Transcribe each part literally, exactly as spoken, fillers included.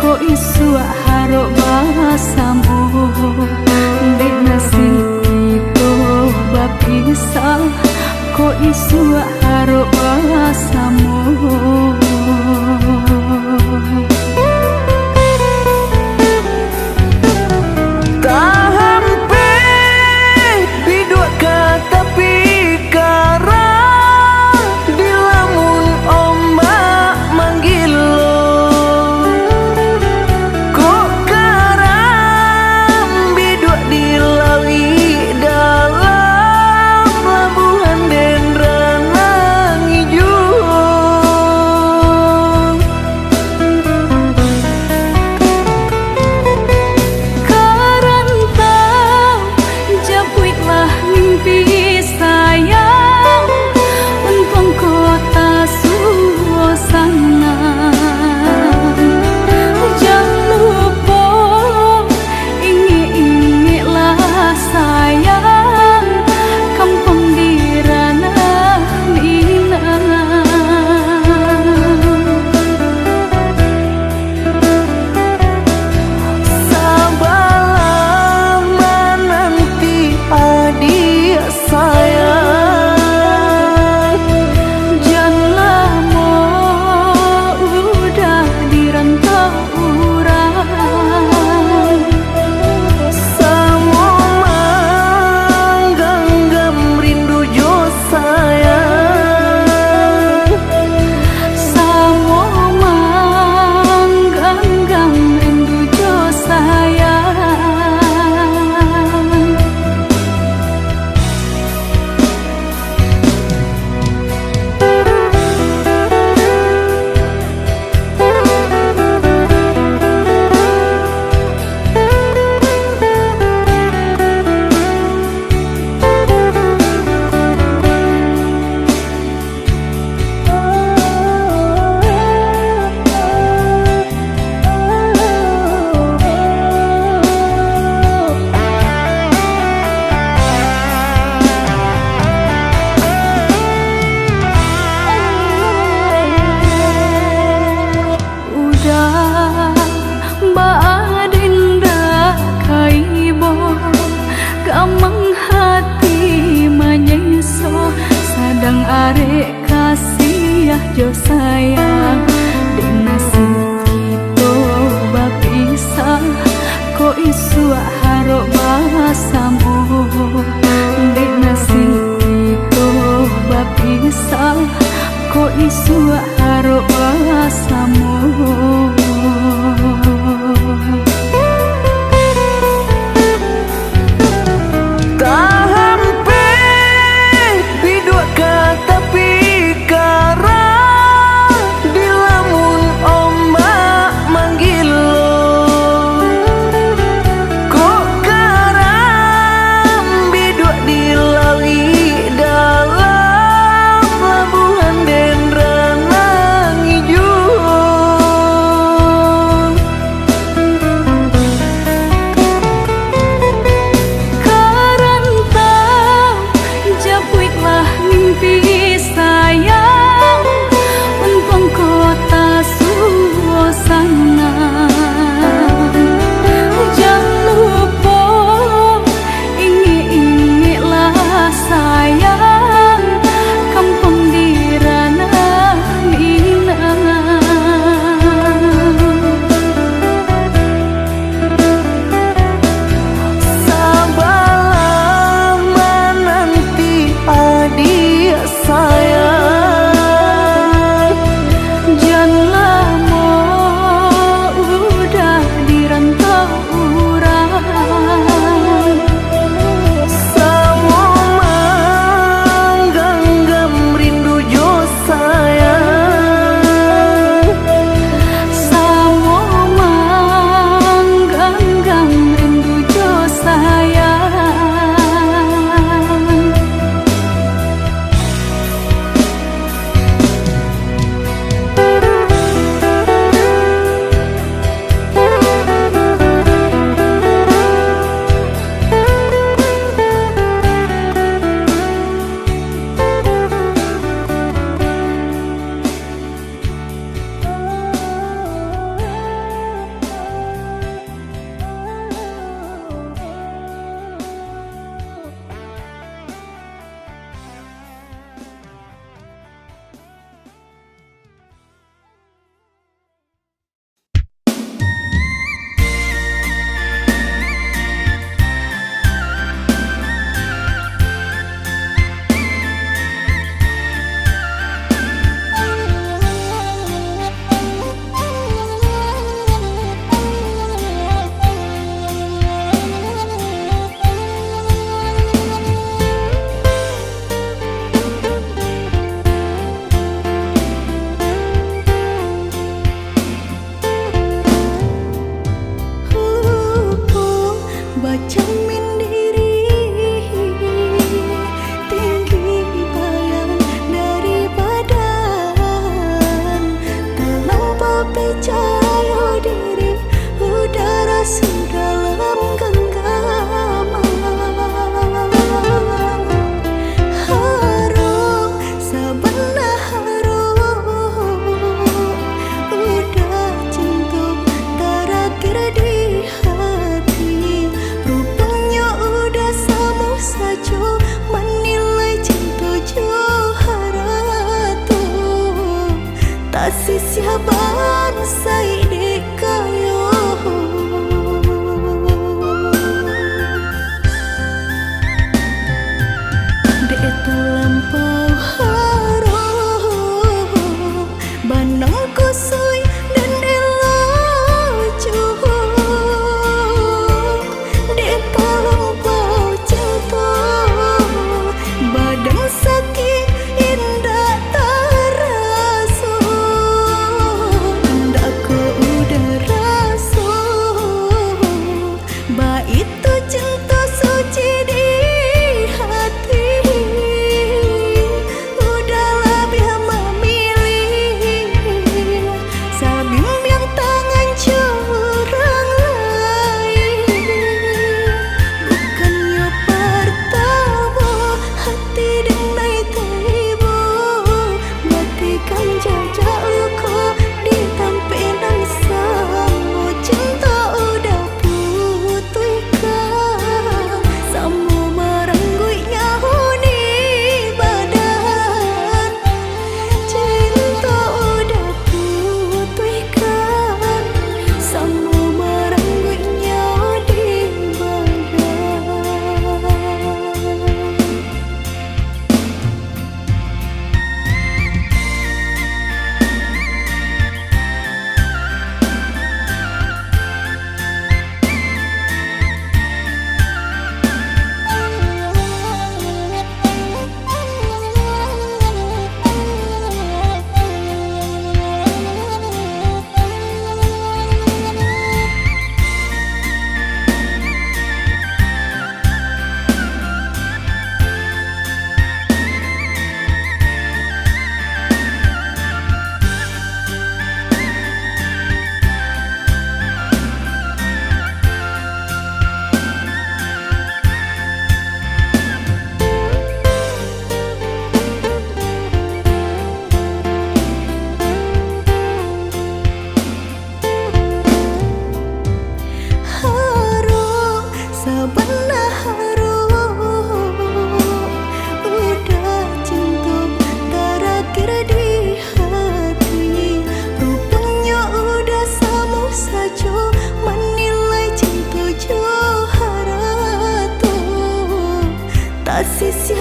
Kok isuak harok basamo, dek nasib kito bapisah. Kok isuak harok basamo. Tahampek biduak ka tapi karang, dilamun ombak manggilo. Kok karang biduak di lauik dalam, labuahan den ranang ijo.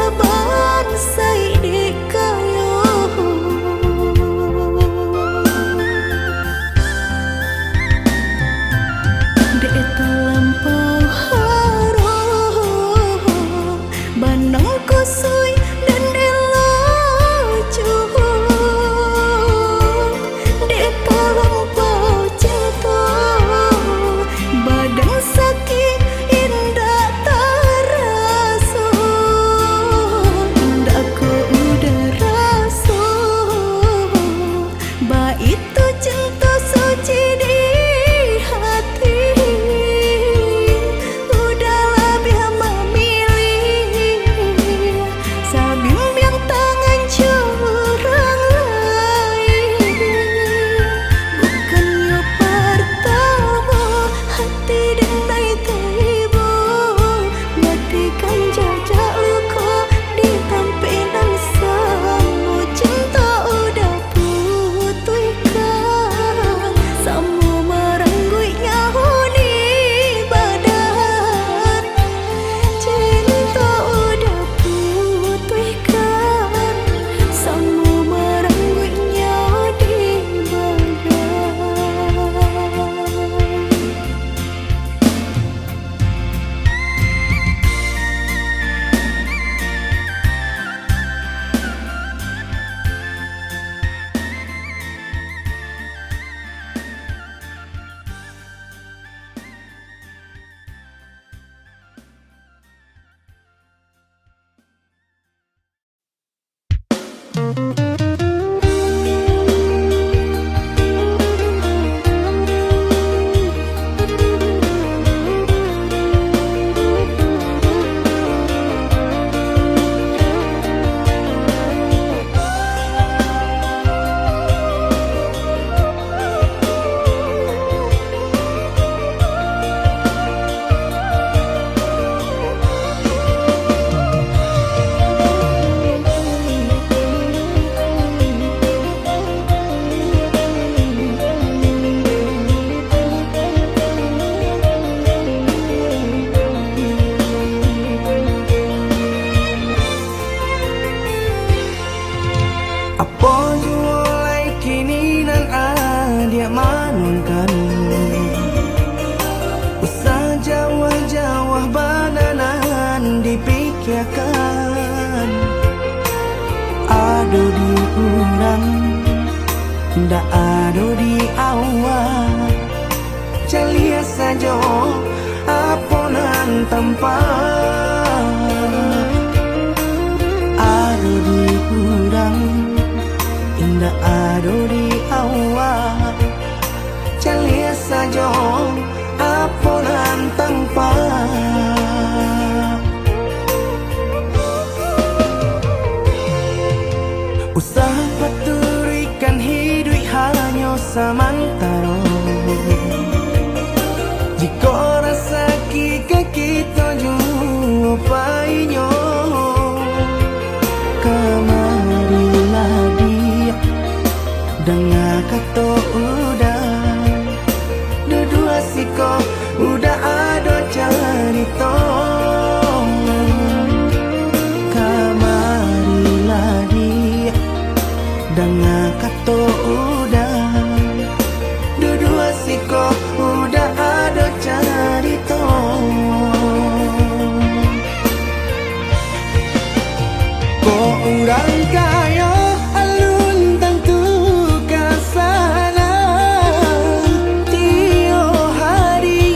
Bansaik dek kayo. Dek talampau haro, banang kusuik dan dek loco. Dek talampau cinto, badan sakik indak taraso. Indak ko udah raso, baitu cinto suci di hati. Udah labiah mamilih, sabimbiang tangan jo urang lain. Bukannyo partamo hati denai taibo, matikan jajak luko di tampek nan samo. Cinto udah putuihkan, samo marangguik nyawo di badan. Cinto udah putuihkan, samo marangguik nyawo di badan. Apo juo lai kini nan adiak manuangkan, usah jauah-jauah bana nan dipikiakan. Ado di urang, ndak ado di awak. Caliak sajo apo nan tampak. Ado di urang, indak ado di awak. Caliak sajo apo nan tampak. Usah paturuikkan hiduik hanyo samantaro. Jikok rasaki ka kito juo painyo, kamarilah, Diak, danga kato Uda. Dudua siko Uda ado carito. Kamarilah, Diak, danga kato Uda. Dudua siko Uda ado carito. Kok urang kayo alun tantu ka sanang. Tiok hari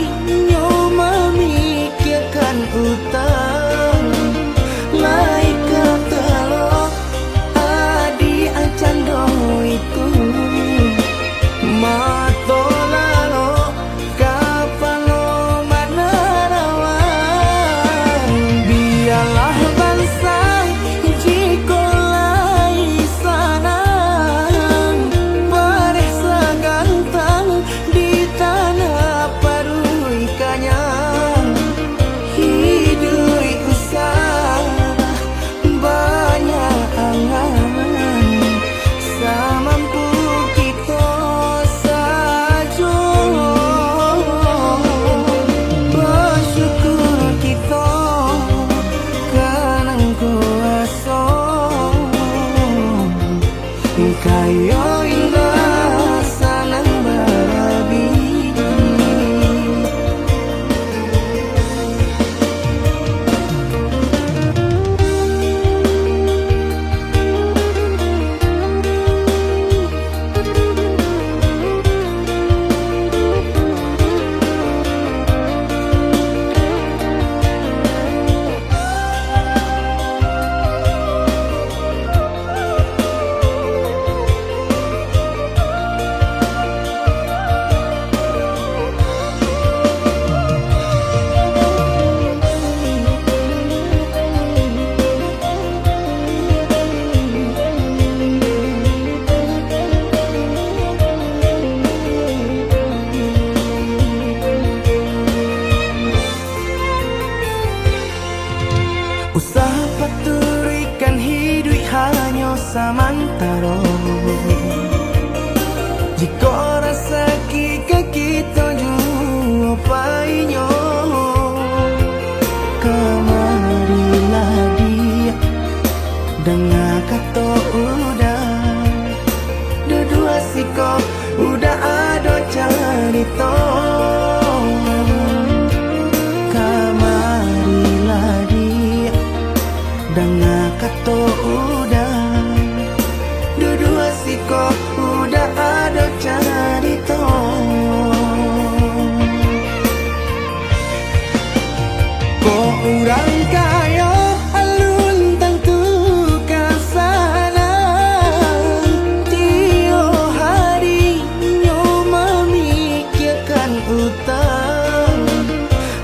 utang.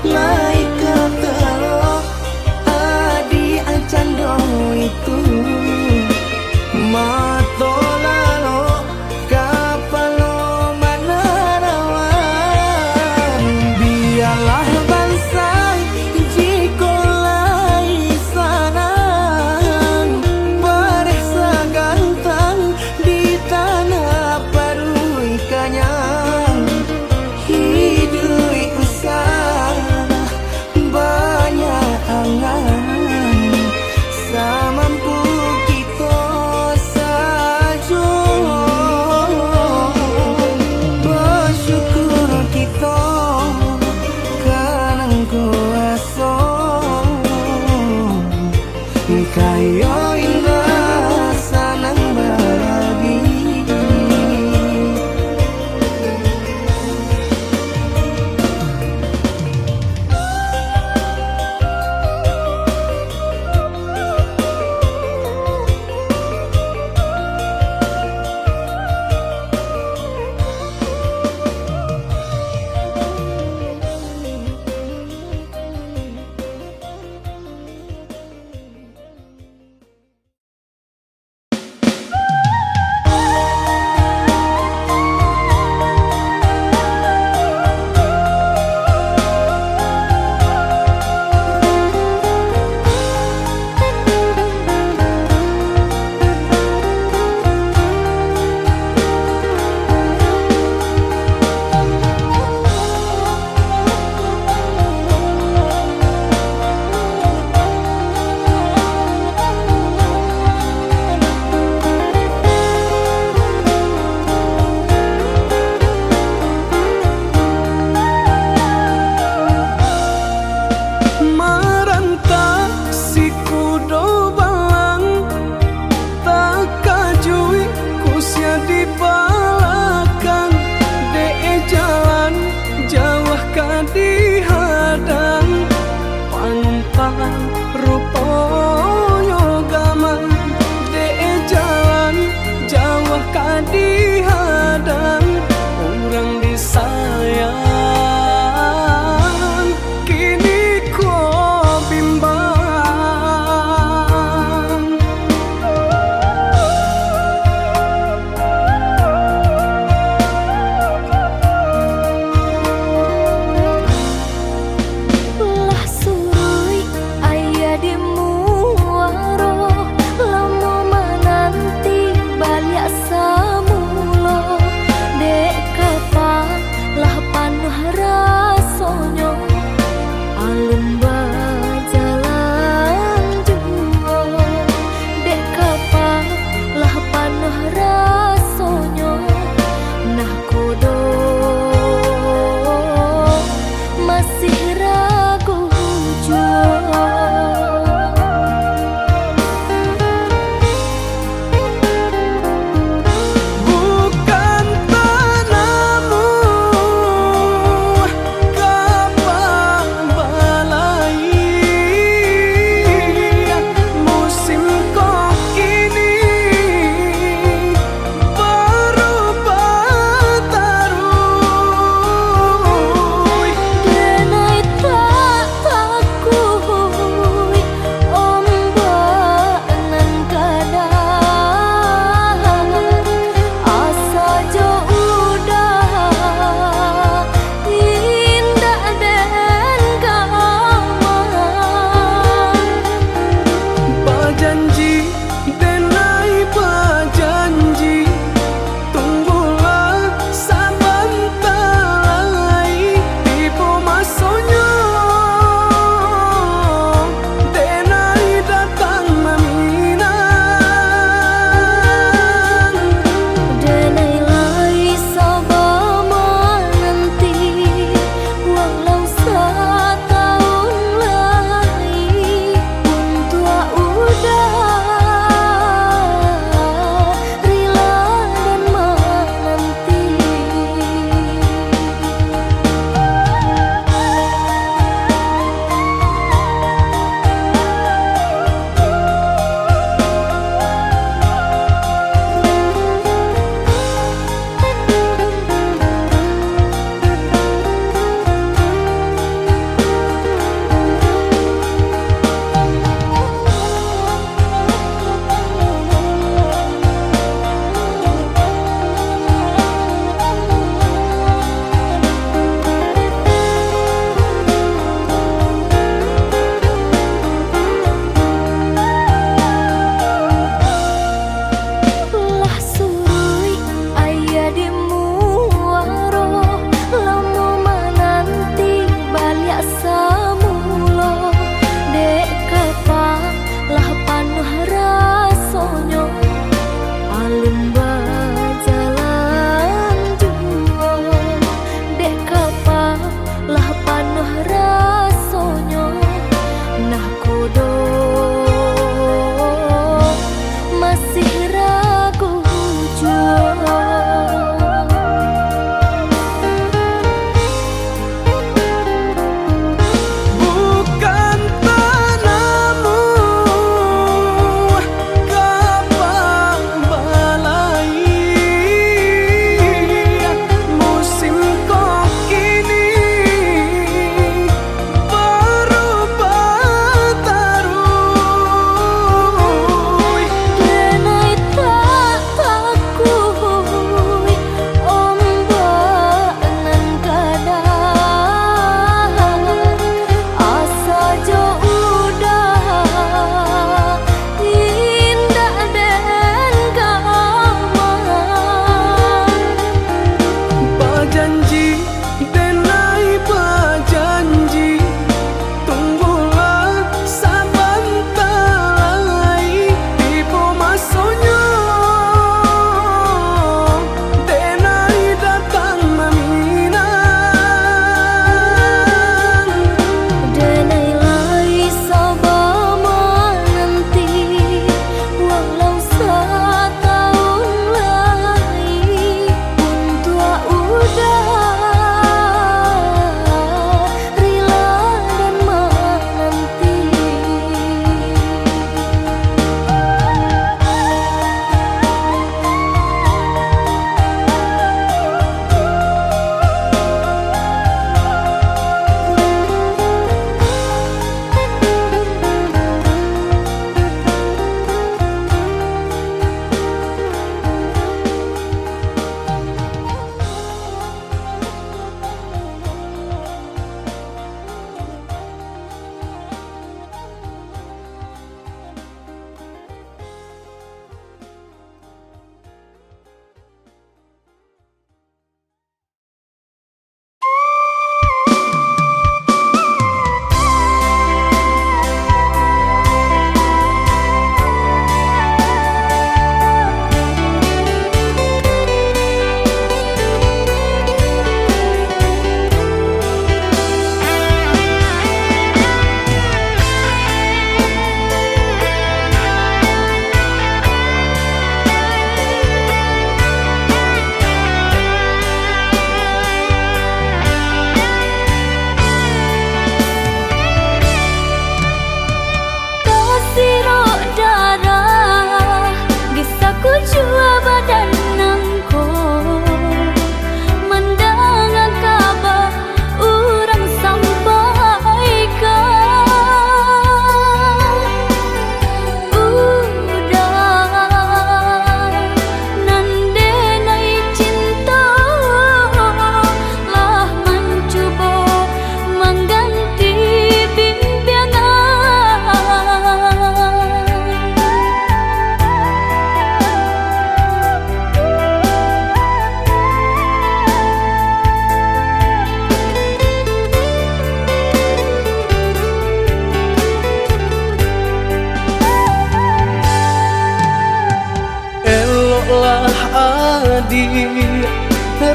Lai ka talok adiak cando itu, mato lalok kapalo manarawa. Bialah bansa jikok lai sanang, bareh sagantang di tanah paruik kanyang. Hiduik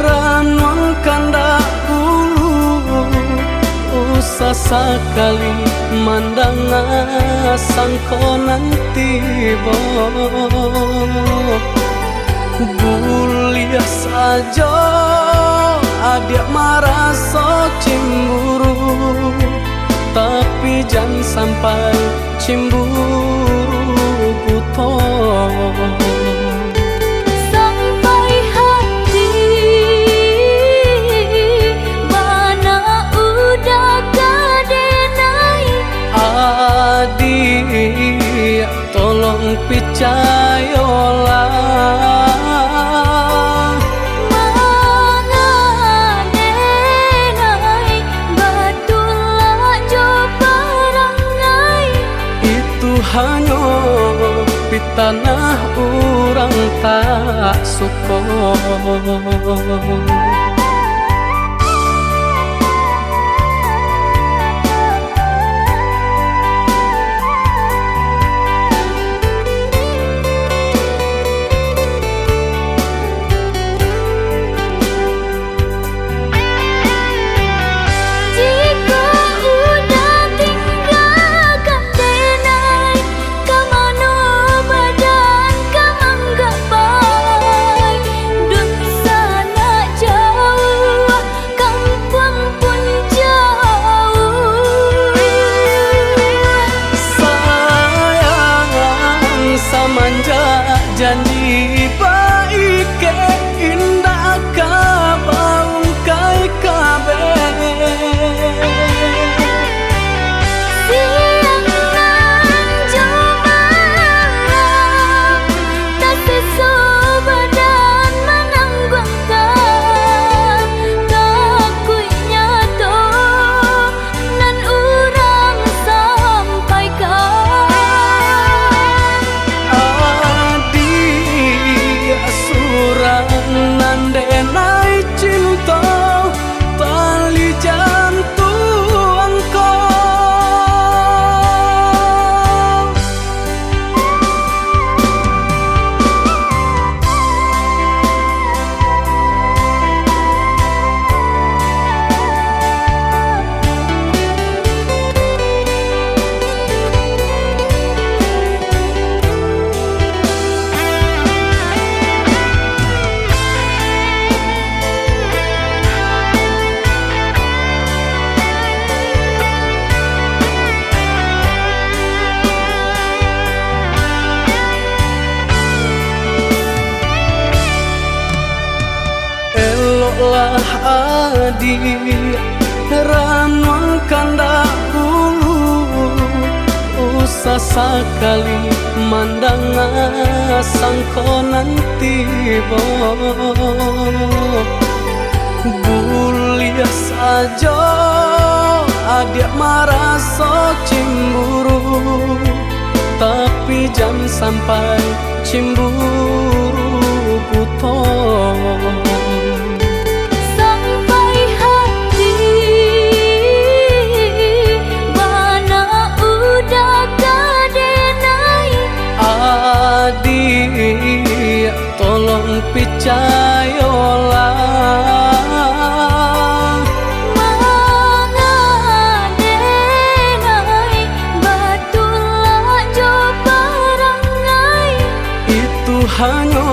Ranuang kandak bulu, usah sakali mandanga sangko nan tibo. Buliah sajo adiak maraso cimburu, tapi jan sampai cimburu buto. Sampai hati bana udah ka denai. Adiak, tolong picayolah. Manga denai, batulak jo parangai. Itu hanyo pitanah urang tak suko. Jikok udah tinggakan denai, ka mano badan ka manggapai? Dunsanak jauah, kampuang pun jauah. Sayang, samanjak janji baikek, indak ka baungkai kabeh. Siang nan jo malam, taseso badan manangguangkan, takuik nyato nan urang sampaikan. Adiak surang nan denai cinto, tali jantuang ko. Eloklah adiak, ranuang kandak bulu, usah sakali mandanga sangko nan tibo. Buliah sajo adiak maraso cimburu, tapi jan sampai cimburu buto. Sampai hati bana udah ka denai. Adiak, tolong picayolah. Manga denai, batulak jo parangai. Itu hanyo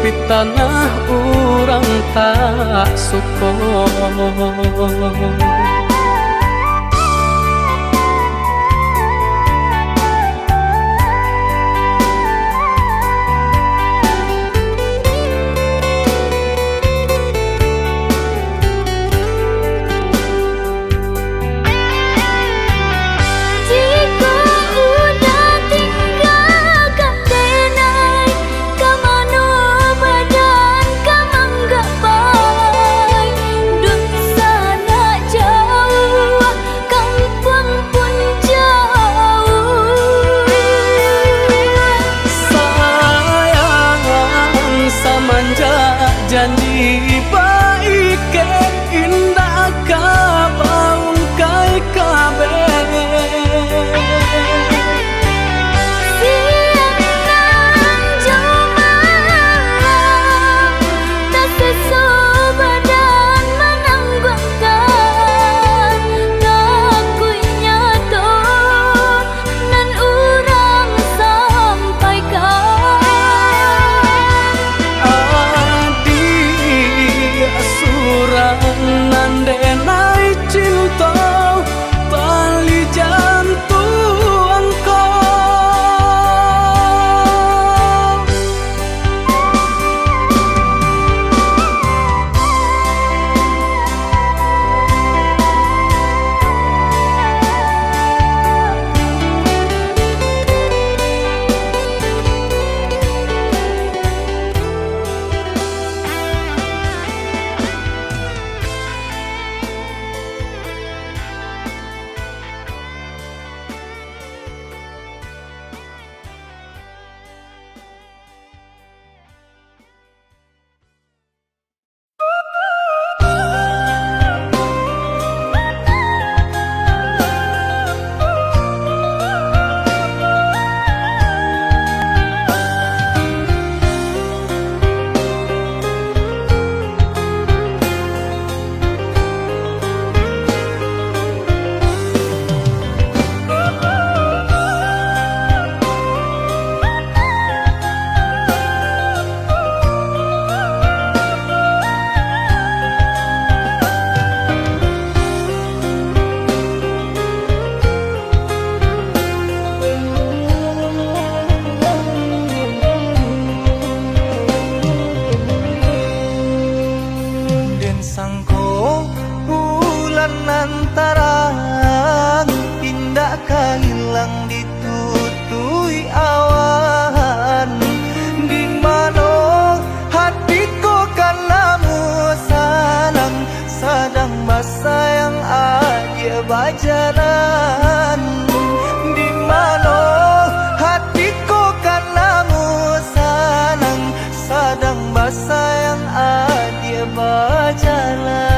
pitanah urang tak suko. Jikok udah tinggakan denai, ka mano badan ka manggapai? Dunsanak ja Nan tarang, indak ka ilang ditutupi awan. Di mano hati ko kan namuah sanang, sadang basayang adiak bajalan. Di mano hati ko kan namuah sanang, sadang basayang adiak bajalan.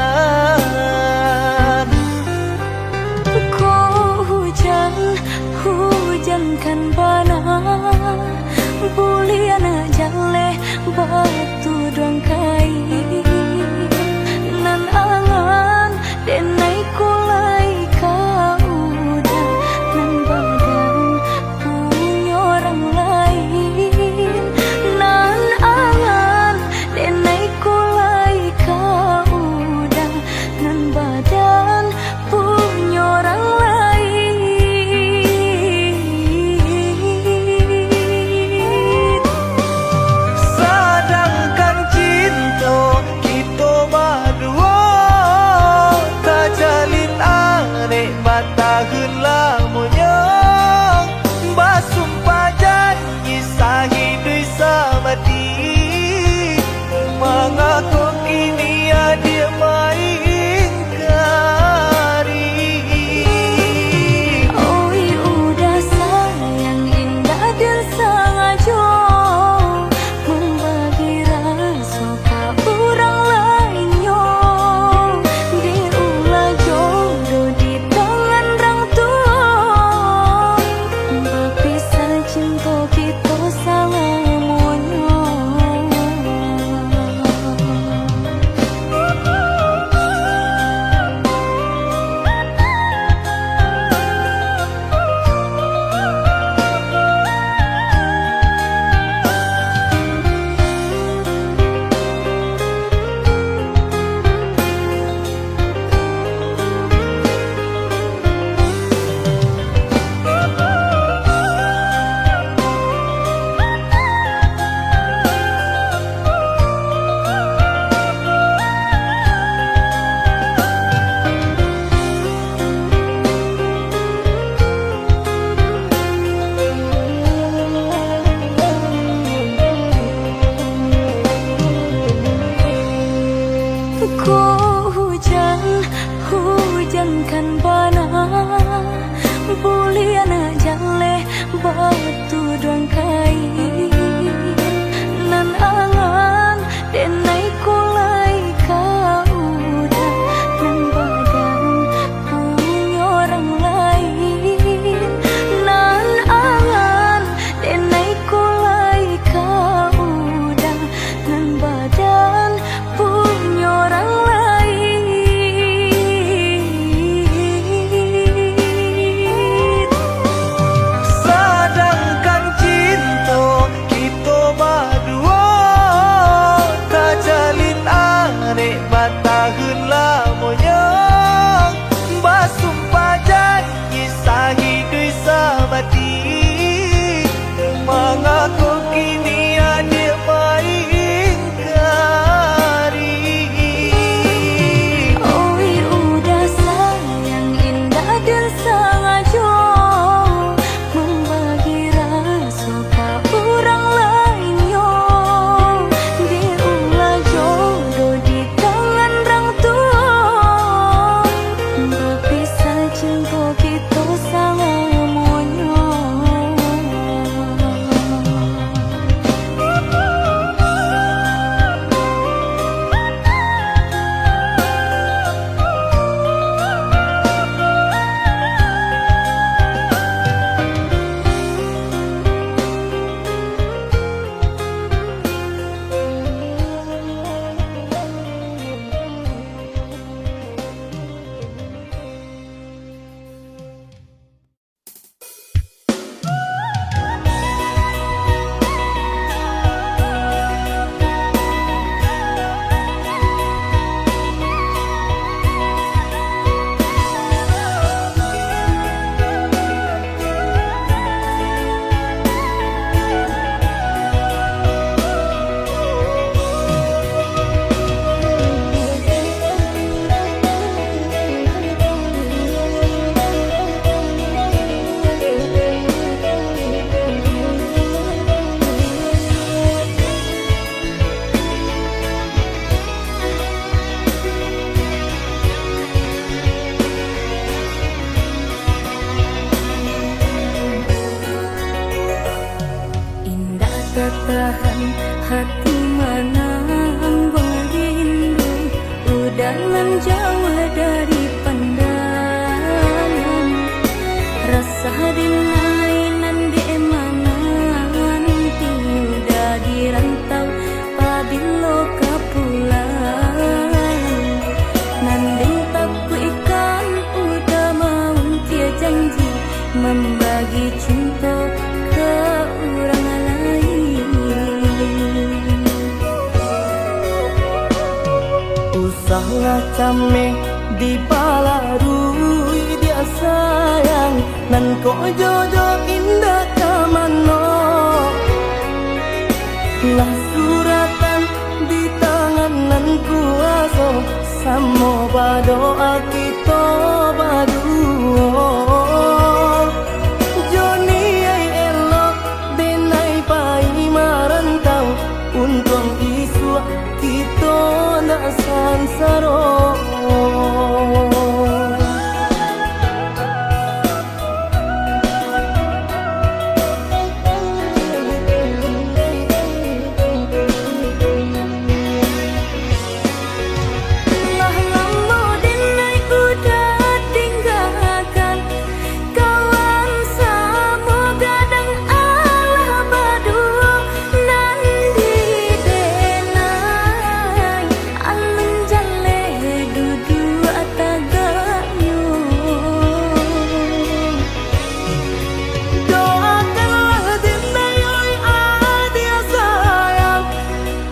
Ko hujan, hujan kan bana, buliah nak jaleh batuduang kain. Nan angan denai ko lai ka ujan. Hati manangguang rindu, udah nan jauah dari pandangan. Rasa denai nan dek mananti, udah di rantau, pabilo ka pulang. Nan den takuikan, udah maungkia janji, mambagi cinto ka urang lain. Usahlah cameh dipalarui, diak sayang, nan kok jodoh indak ka mano. Lah suratan di tangan nan kuaso, samo badoa kito baduo. Joni ai elok, denai pai marantau, untuang isuak kito ndak sansaro. Lah lamo denai udah tinggakan, kawan samo gadang alah baduo, nan di denai alun jaleh duduak tagaknyo. Doakanlah denai, oi adiak sayang,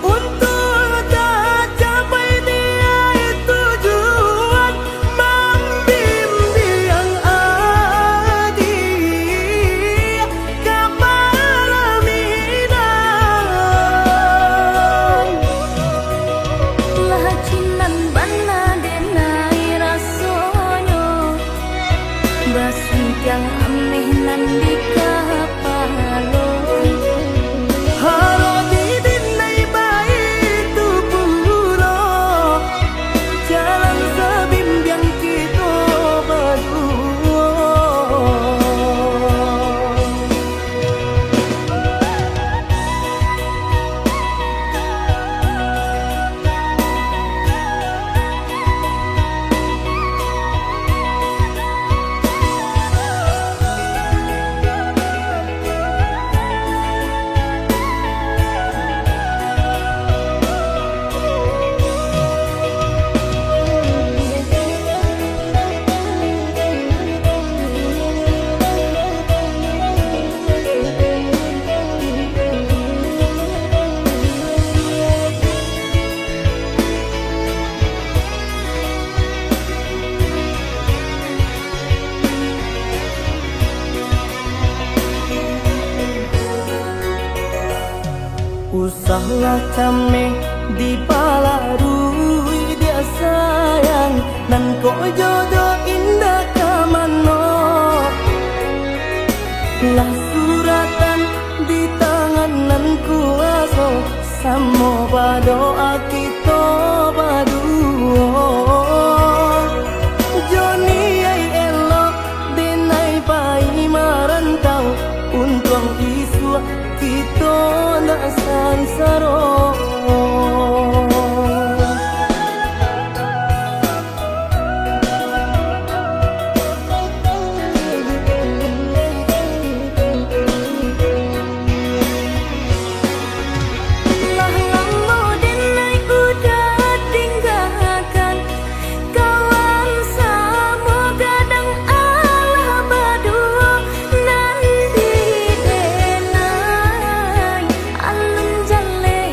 untuak tacapai niaik tujuan, mambimbiang adiak ka palaminan. Lah cinan bana denai rasonyo, basuntiang ameh nan di kapalo. Harok di denai baitu pulo, jalan sabimbiang kito baduo. Usahlah cameh dipalarui, diak sayang, nan kok jodoh indak ka mano. Lah suratan di tangan nan kuaso, samo badoa kito baduo. Joni ai elok, denai pai marantau, untuang isuak kito ndak sansaro. Lah lamo denai udah tinggakan, kawan samo gadang alah baduo, nan di denai alun jaleh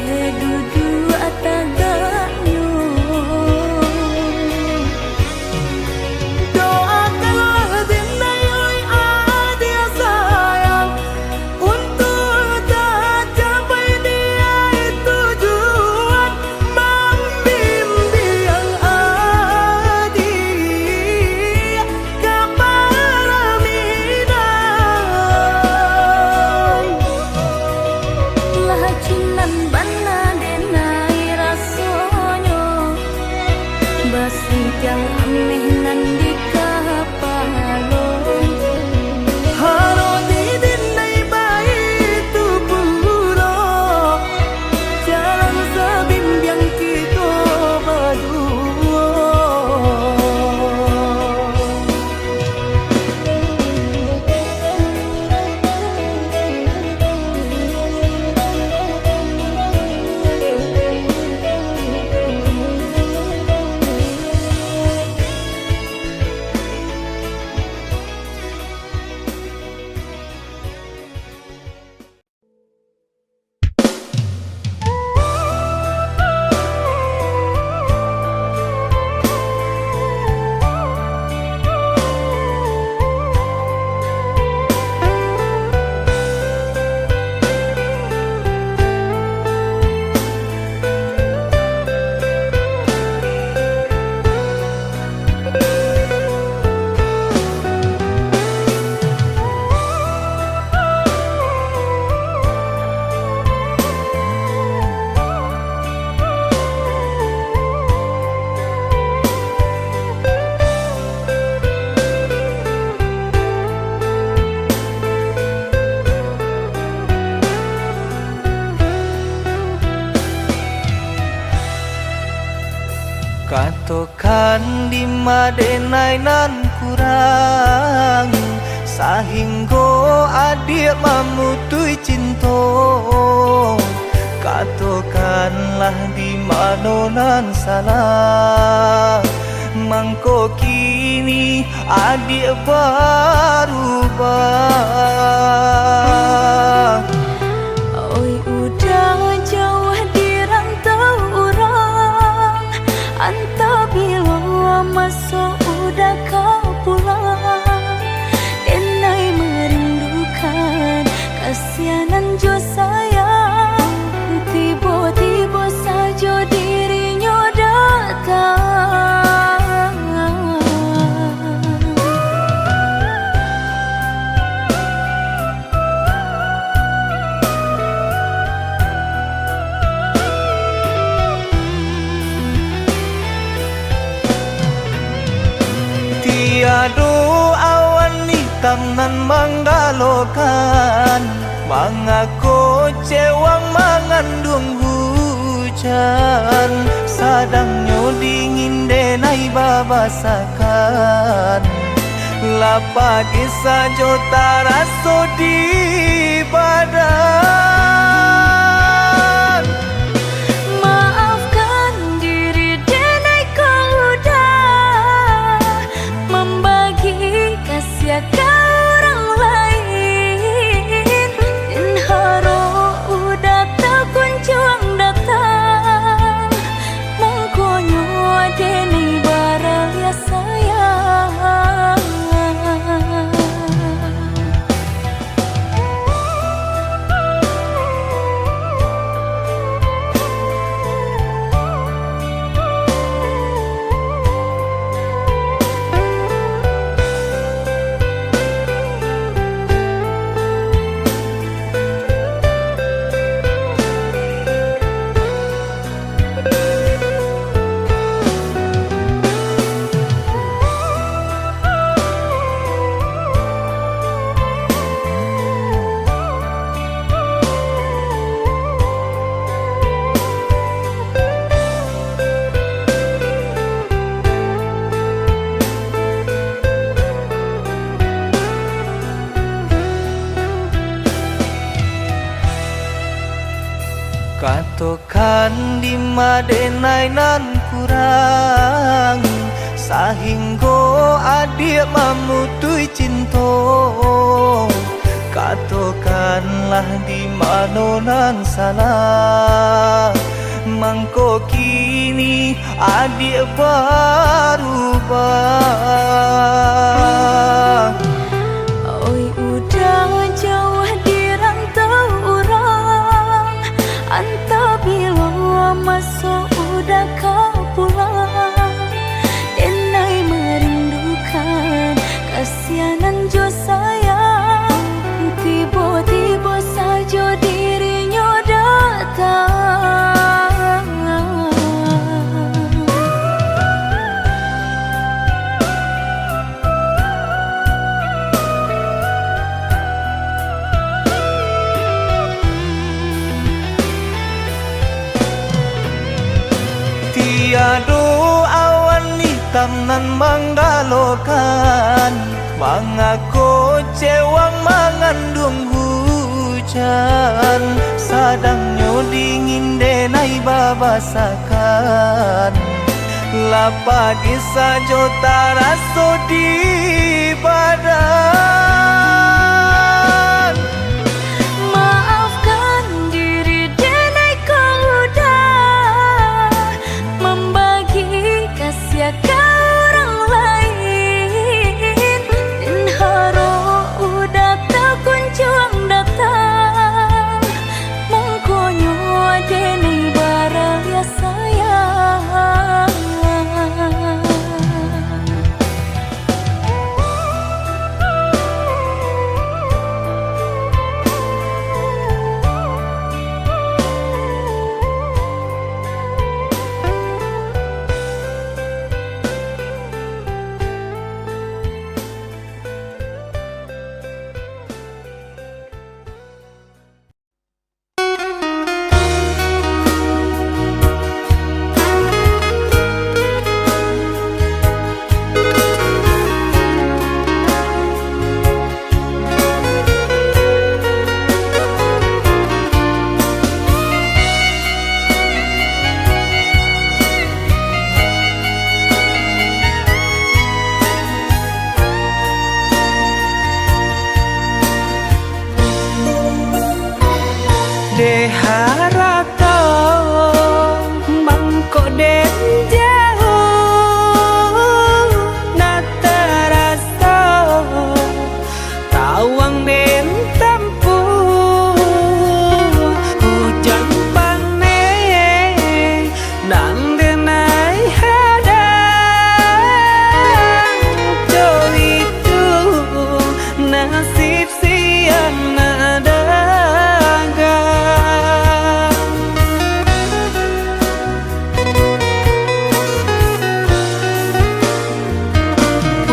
Denai nan kurang, sahinggo adiak mamutuih cinto. Katokanlah di mano nan salah, mangko kini adiak barubah. Oi, udah jauah di rantau urang, antah bilo maso udah ka pulang. Denai merindukan kasianan jo sayang, tibo-tibo sajo dirinyo datang. Tiado awan itam nan manggalokan, mangako cewang manganduang hujan, sadangnyo dingin denai babasakan. Lah pagi sajo taraso di badan. Maafkan diri denai ko udah mambagi kasiah ka urang lain. Den harok udah takunjuang datang, mangkonyo denai baraliah sayang. Katokan di ma denai nan kurang, sahinggo adiak mamutuih cinto. Katokanlah di mano nan salah, mangko kini adiak barubah. Oi, udah jauah di rantau urang, antah bilo maso udah ka pulang. Denai merindukan kasianan jo sayang, tibo-tibo sajo dirinyo datang. Tiado awan itam nan manggalokan, mangako cewang manganduang hujan, sadangnyo dingin denai babasakan. Lah pagi sajo taraso di badan. Maafkan diri denai ko udah mambagi kasiah ka urang lain. Den harok udah takunjuang datang, mangkonyo denai baraliah sayang. Dek harato mangko den jauah, nak taraso tawang den tampuah. Ujan paneh nan den ai hadang, co itu nasib siang nak dagang.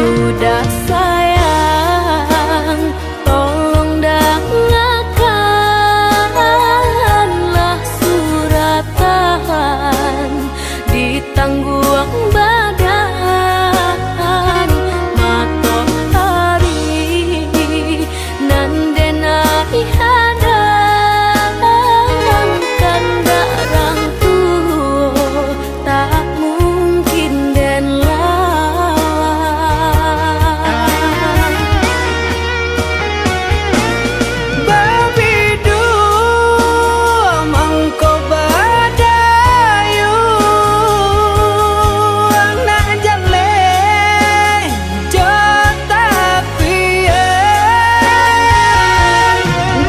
Uda sayang, tolong dangakanlah suratan di tangguang badan. Matoari nan den ai hadang, kandak rang tuo tak mungkin den lawan. Babiduah mangko badayuang, nak jaleh jo tapian,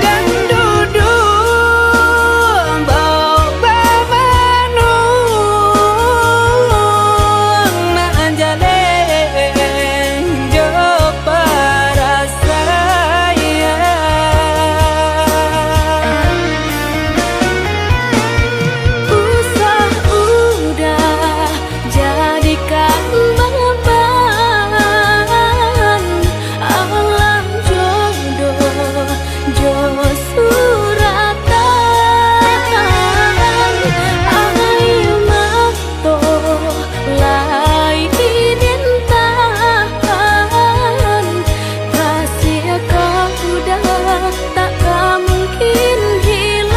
ganduduang bao bamanuang, nak jaleh jo parasaian. Usah udah jadikan baban, alah jodoh jo suratan. Aia mato lai den tahan, kasih ka Uda tak ka mungkin hilang.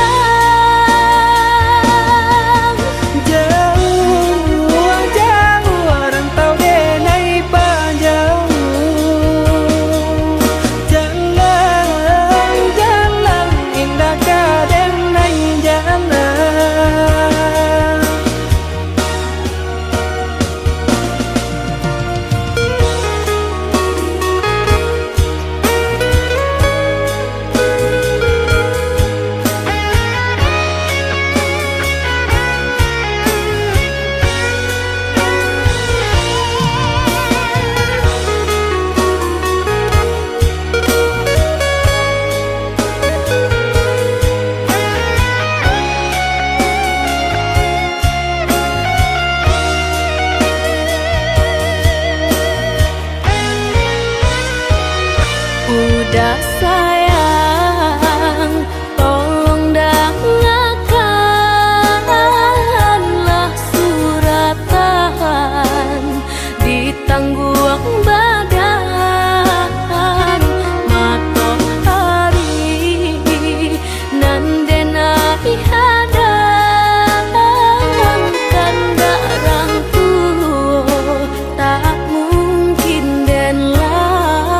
Jauah-jauah rantau den ai pajauah, jalan-jalan indak ka den ai jalan. Uda sayang, tolong dangakanlah suratan di tangguang badan. Matoari nan den ai hadang, kandak rang tuo tak mungkin den lawan.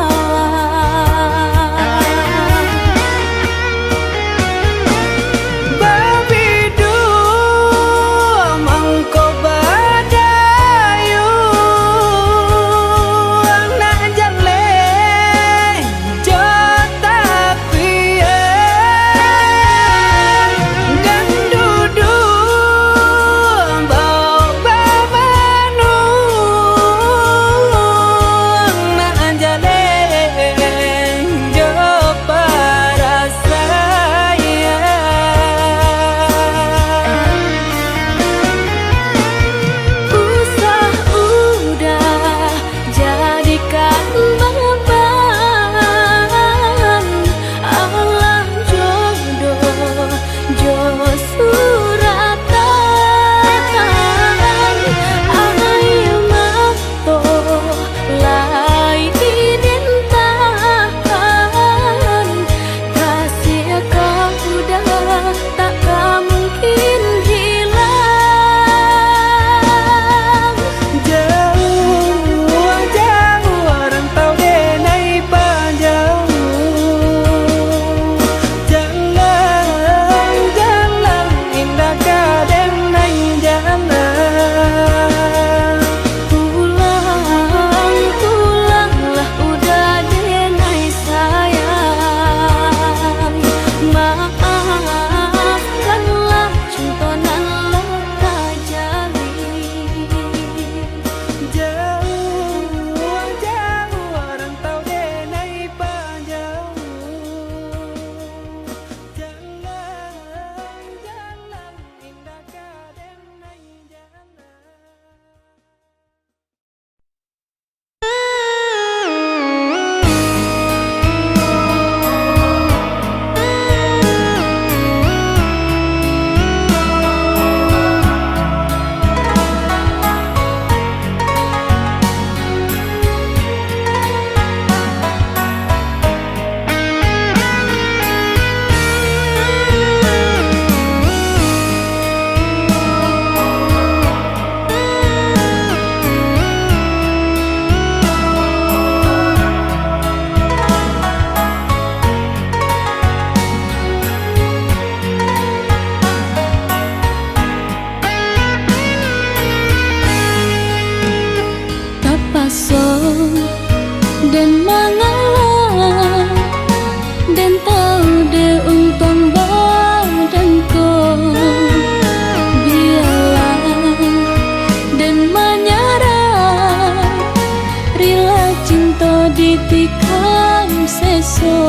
Cinto ditikam seso.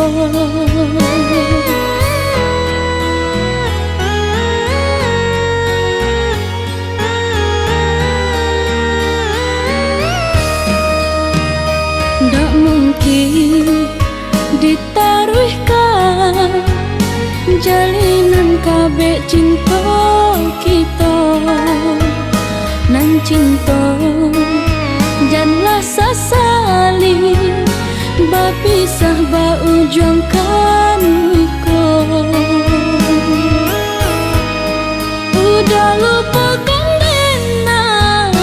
Ndak mungkin ditaruihkan jalinan kabek cinto kito. Nan cinto, janlah sasali, bapisah baujuangkan iko. Udah lupokan denai,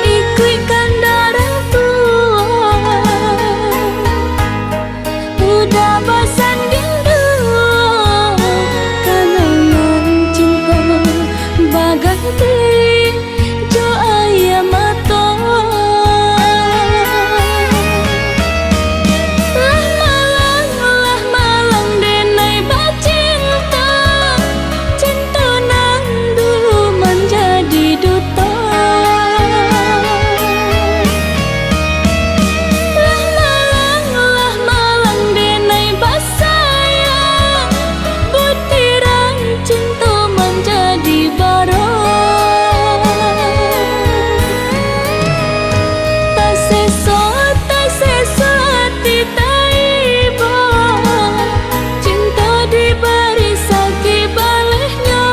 ikuikan darah tuo. Udah basanding duo, kanangan cinto baganti jo aia mato. Lah malang, lah malang denai bacinto, cinto nan dulu manjadi duto. Lah malang, lah malang denai basayang, butiran cinto manjadi baro. Taseso, taseso ati taibo, cinto dibari sakik balehnyo.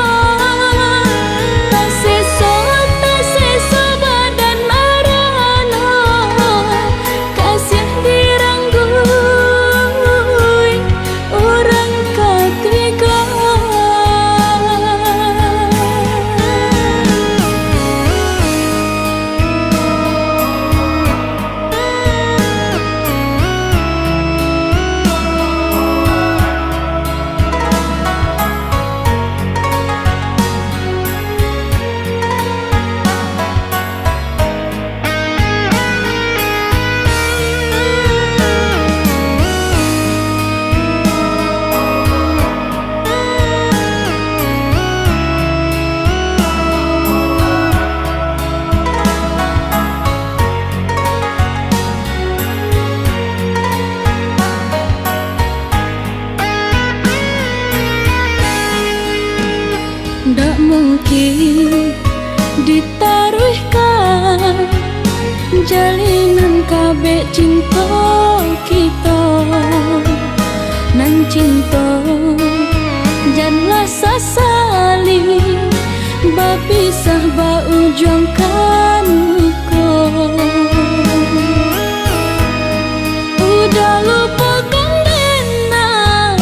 Taseso, taseso badan marano, kasiah dirangguih urang katigo. Ndak mungkin ditaruihkan jalinan kabek cinto kito. Nan cinto, janlah sasali, bapisah baujuangkan iko. Udah lupokan denai,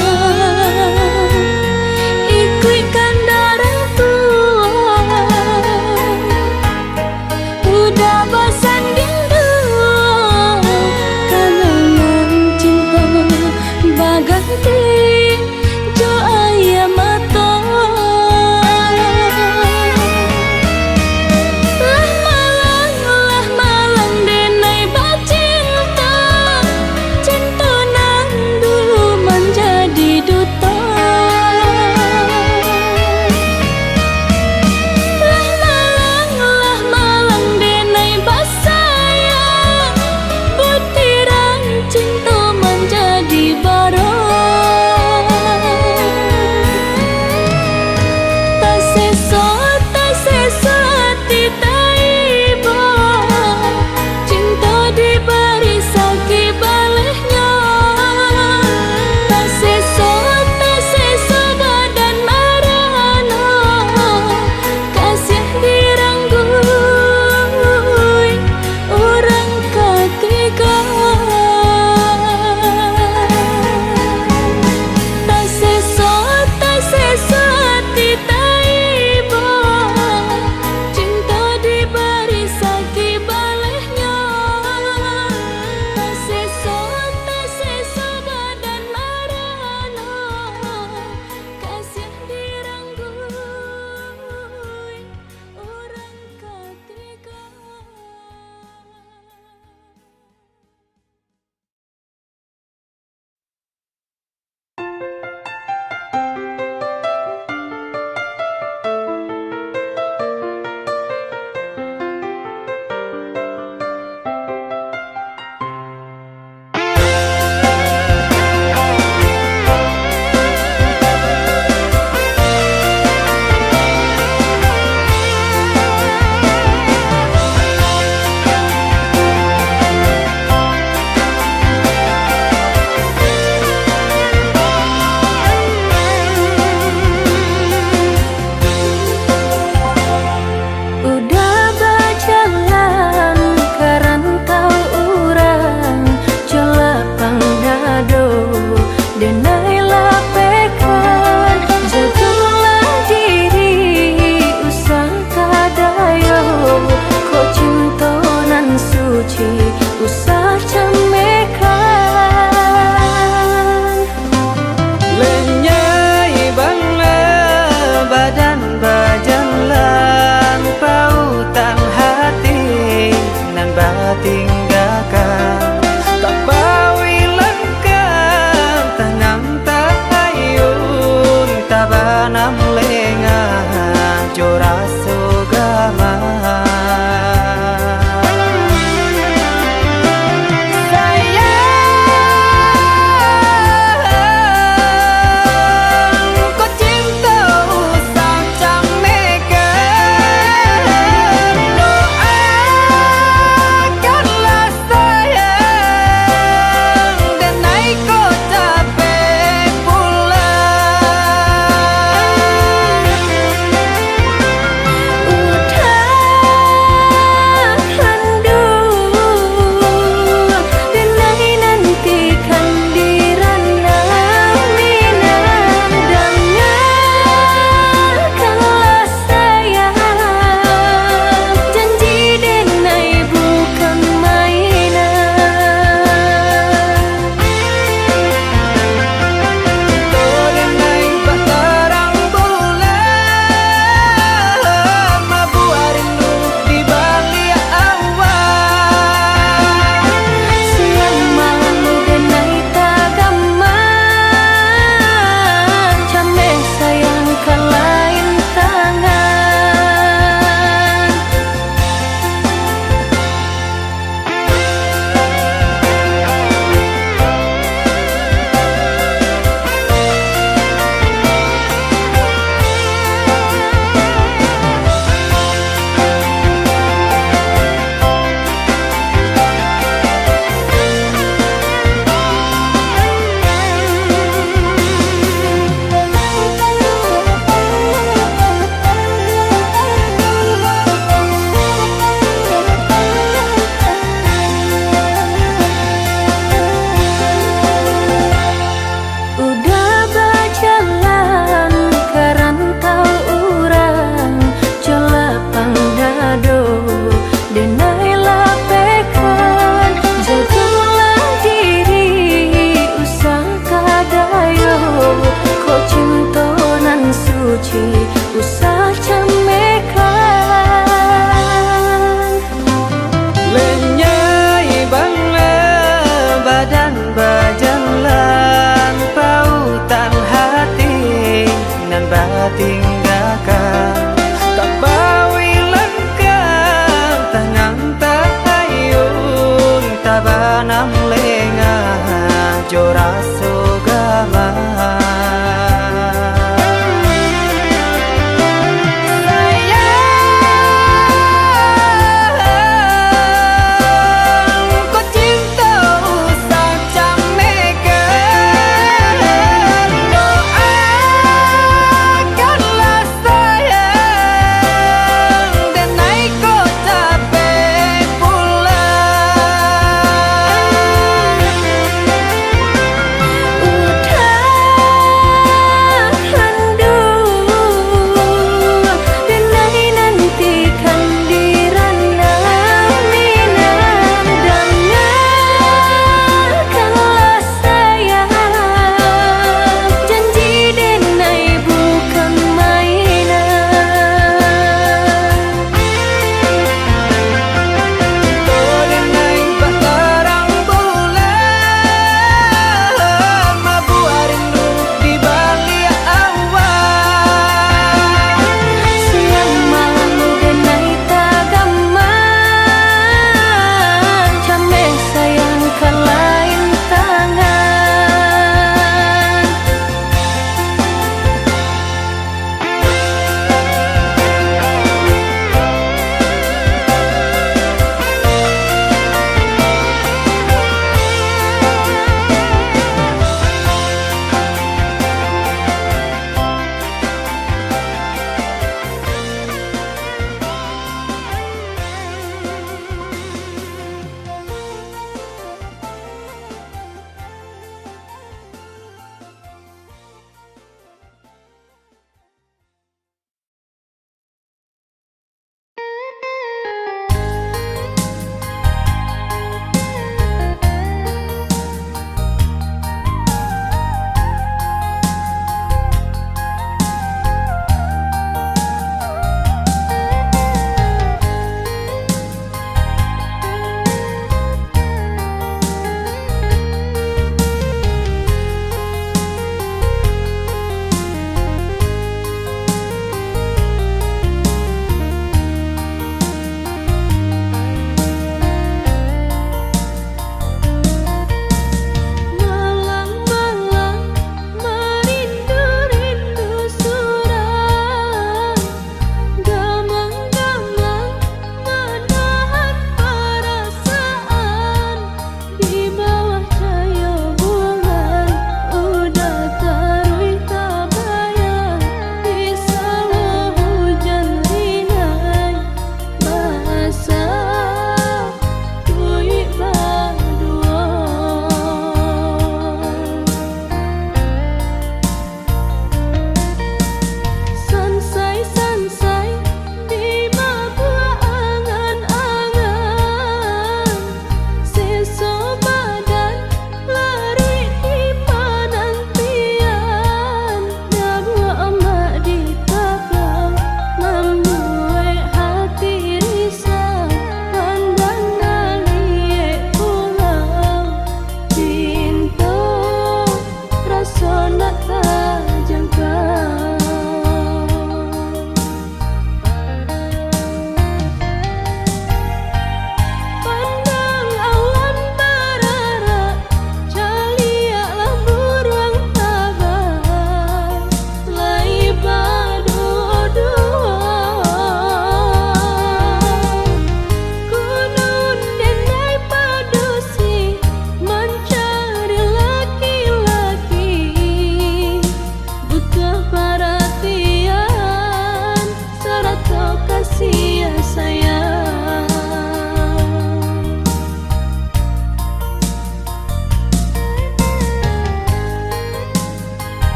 ikuikan darah tuo. Udah basanding duo, kanangan cinto baganti jo aia mato. Lah malang,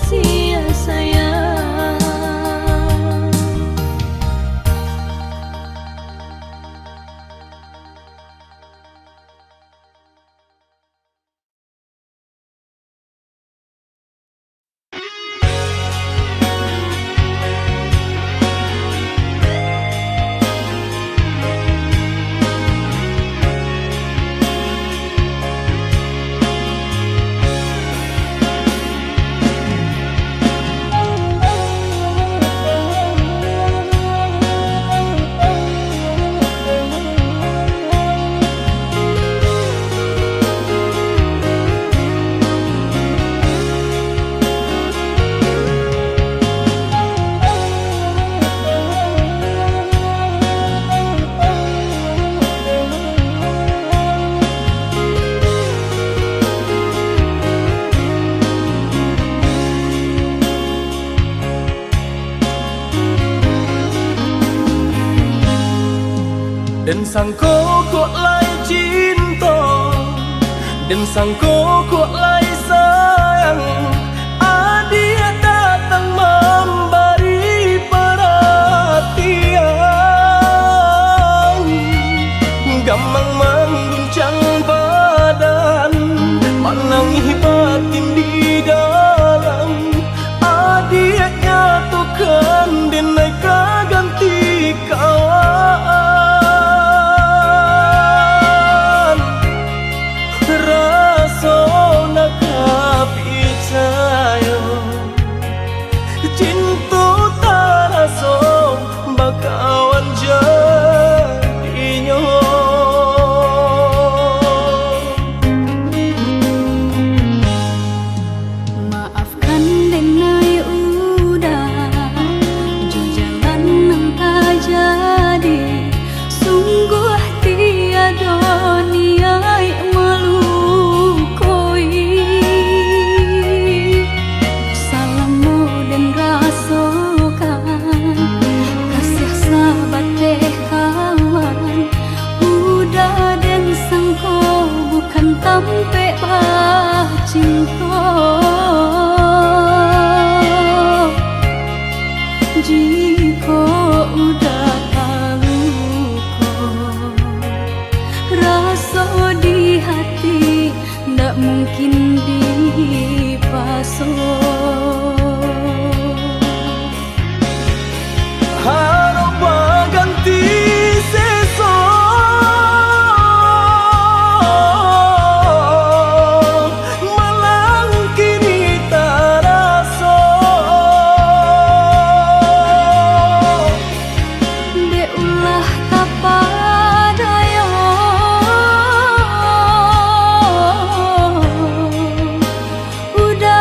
Sia sayang. Den sangko kok lai cinto, den sangko kok lai sayang, adiak datang mambari paratian. Gamang mangguncang badan, manangih batin di dalam. Adiak nyatokan, den ai ka ganti kawan. Raso nak ka picayo, cinto taraso bakawan jadinyo. Maafkan den ai Uda, jo jalan nan tajadi, sungguah tiado niaik malukoi. Salamo den rasokan, kasiah sabateh kawan, Uda den sangko bukan tampek bacinto. Jikok Uda taluko, raso di hati ndak mungkin dipaso. Harok baganti seso, malang kini taraso. Dek ulah tapadayo, Uda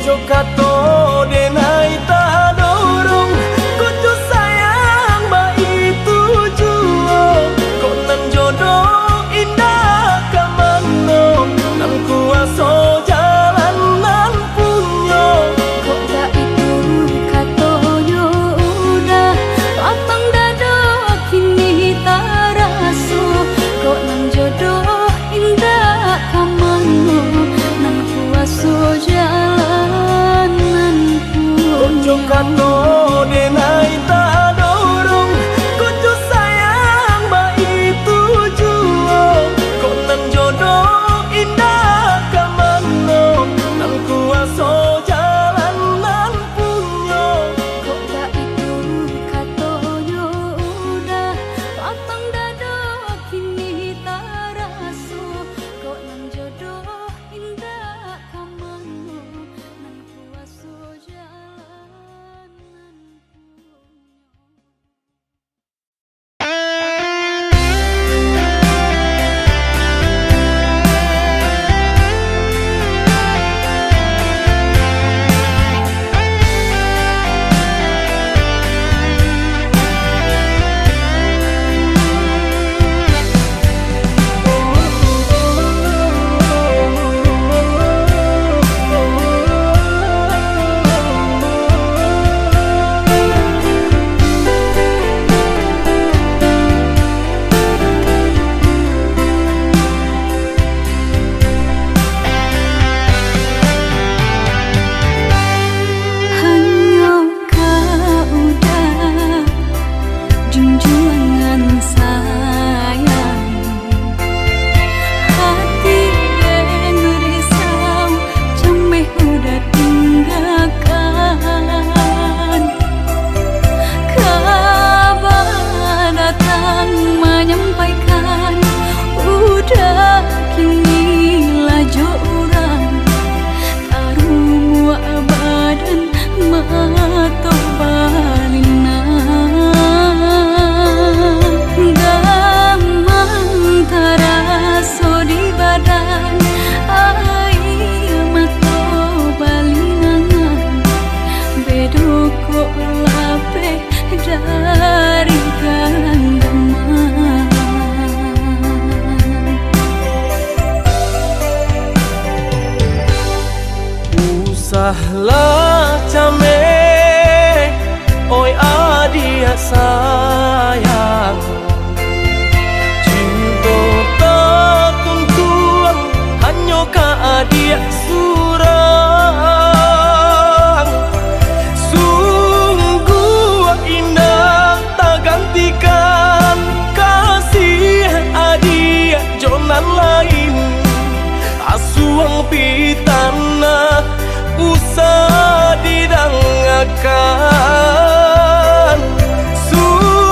Jo kato denai tadorong, kok jo sayang baitu juo, kok nan jodoh indak ka mano, nan kuaso jalan nan punyo. Kok baitu katonyo udah, lapang dado kini taraso, kok nan jodoh indak ka mano, nan kuaso jalan nan punyo. Kok jo kato denai tadorong, kok jo sayang baitu juo, kok nan jodoh indak ka mano, nan kuaso jalan nan punyo. Kok baitu katonyo udah, lapang dado kini taraso, kok nan jodoh indak ka mano, nan kuaso jalan nan punyo. Hanyo ka udah junjuangan sayang. Hati den risau, cameh udah tinggakan. Kaba datang manyampaikan, udah kini lah jo urang. Tarumuak badan mato balinang. Gamang taraso di badan, aia mato balinangan. Bedo kok lapeh dari ganggaman. Usahlah cameh, oi adiak sayang. Cinto tatuntuang hanyo ka adiak surang. Sungguah indak tagantikan kasih adiak jo nan lain. Asuang pitanah usah didangakan. Su-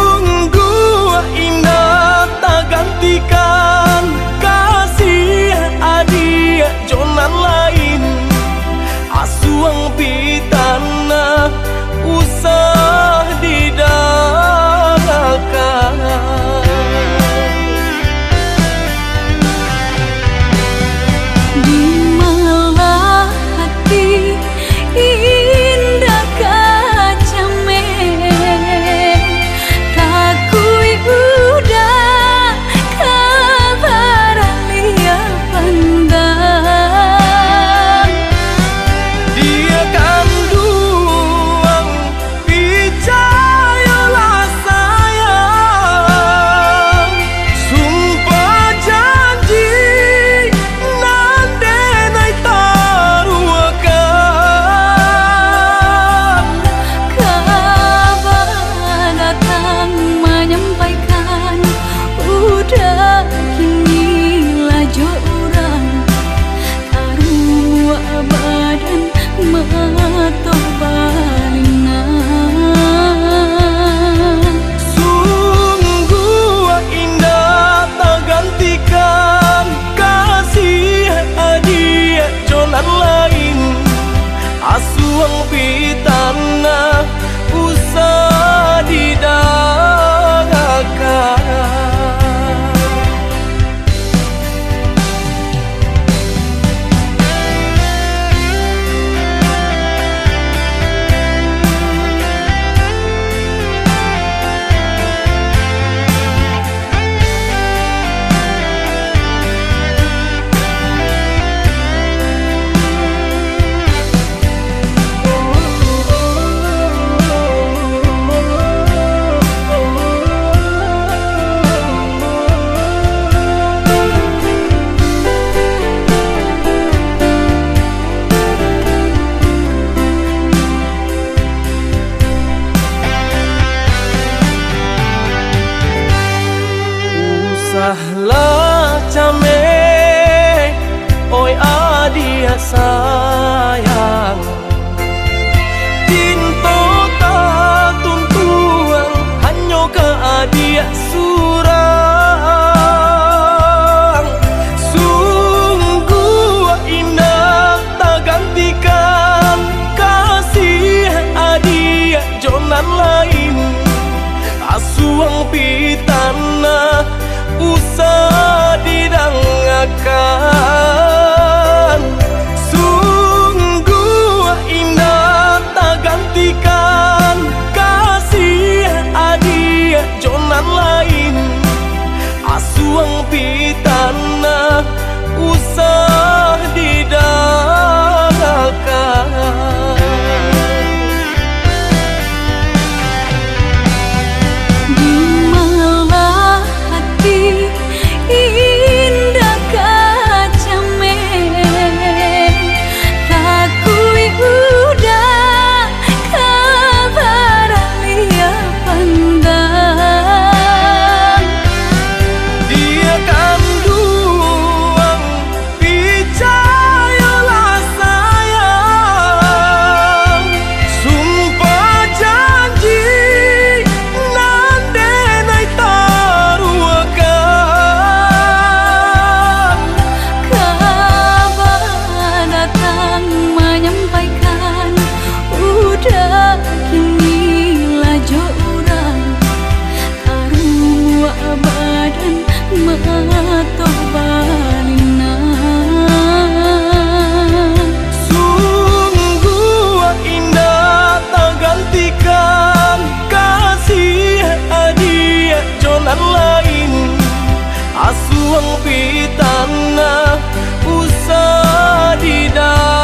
Di tangah usah didangakan.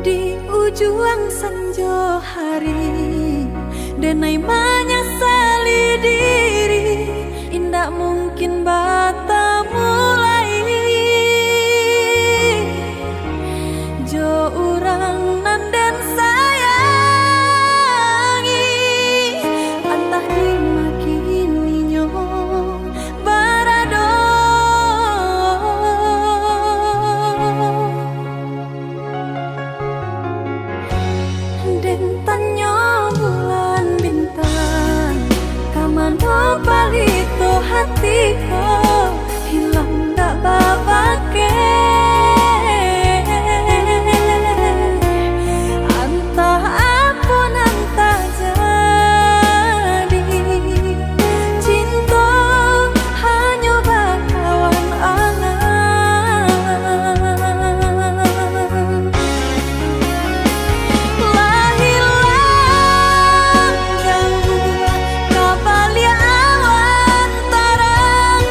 Di ujuang sanjo hari, denai manyasali diri, indak mungkin batamu lai jo urang nan den sayangi, antah di ma kini nyo barado. Den tanyo bulan bintang, ka mano palito hati ko, hilang dak bapake. Antah apo nan tajadi, cinto hanyo bakawan angan. Lah hilang jauah kabaliak awan tarang,